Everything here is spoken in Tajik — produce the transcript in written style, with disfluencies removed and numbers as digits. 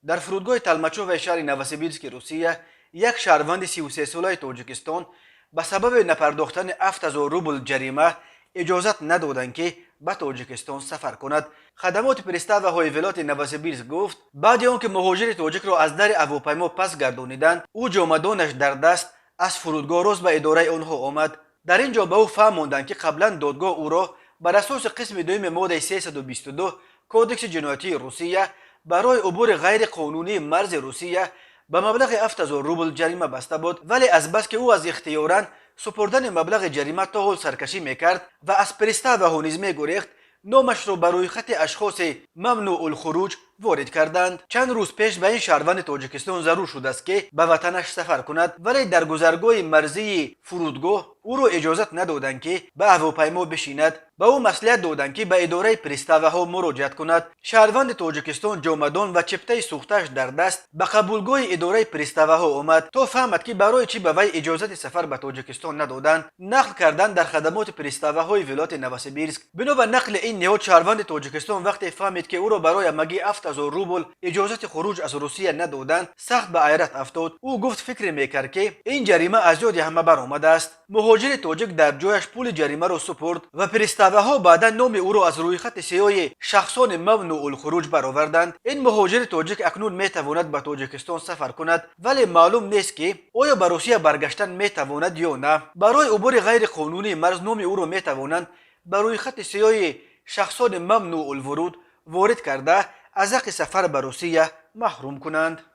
Дар фурудгоҳи Толмачёвои шаҳри Новосибирски Русия як шаҳрванди 33-солаи Тоҷикистон ба сабаби напардохтани 7000 рубл ҷарима иҷозат надоданд, ки ба Тоҷикистон сафар кунад. Хадамоти приставаҳои вилояти Новосибирск гуфт, баъди он ки муҳоҷири тоҷикро аз дари ҳавопаймо пас гардониданд, ӯ ҷомадонаш дар даст аз фурудгоҳ рост ба идораи онҳо омад. Дар ин ҷо ба ӯ фаҳмонданд, ки қаблан додгоҳ ӯро бар асоси қисми дуюми моддаи 322 Кодекси ҷиноятии Русия барои убури ғайриқонунии марзи Русия ба маблағи 7000 рубл ҷарима баста буд, вале азбаски ӯ аз ихтиёран супурдани маблағи ҷарима то ҳол саркашӣ мекард ва аз приставаҳо низ мегурехт, номашро ба рӯйхати ашхоси мамнуъулхуруҷ ворид карданд. Чанд рӯз пеш ба ин шаҳрванди Тоҷикистон зарур шудааст, ки ба ватанаш сафар кунад, вале дар гузаргоҳи марзии фурудгоҳ ӯро иҷозат надоданд, ки ба ҳавопаймо бишинад. Ба ӯ маслиҳат доданд, ки ба идораи приставаҳо муроҷиат кунад. Шаҳрванди Тоҷикистон ҷомадон ва чиптаи сӯхтааш дар даст ба қабулгоҳи идораи приставаҳо омад, то фаҳмад, ки барои чӣ ба вай иҷозати сафар ба Тоҷикистон надоданд, нақл карданд дар хадамоти приставаҳои вилояти Новосибирск. Бино ба нақли ин ниҳод, шаҳрванди Тоҷикистон вақте фаҳмид, ки ӯро барои ҳамагӣ 7000 рубл иҷозати хуруҷ аз Русия надоданд, сахт ба ҳайрат афтод. Ӯ гуфт, фикр мекард, ки ин ҷарима аз ёди ҳама баромадааст. Муҳоҷири тоҷик дар ҷояш пули ҷаримаро супурд ва приставаҳо баъдан номи ӯро аз рӯйхати сиёҳи шахсони мамнуъулхуруҷ бароварданд. Ин муҳоҷири тоҷик акнун метавонад ба Тоҷикистон сафар кунад, вале маълум нест, ки оё ба Русия баргаштан метавонад ё на. Барои убури ғайриқонунии марз номи ӯро метавонанд ба рӯйхати сиёҳи шахсони мамнуъулвуруд ворид карда, аз ҳаққи сафар ба Русия маҳрум кунанд.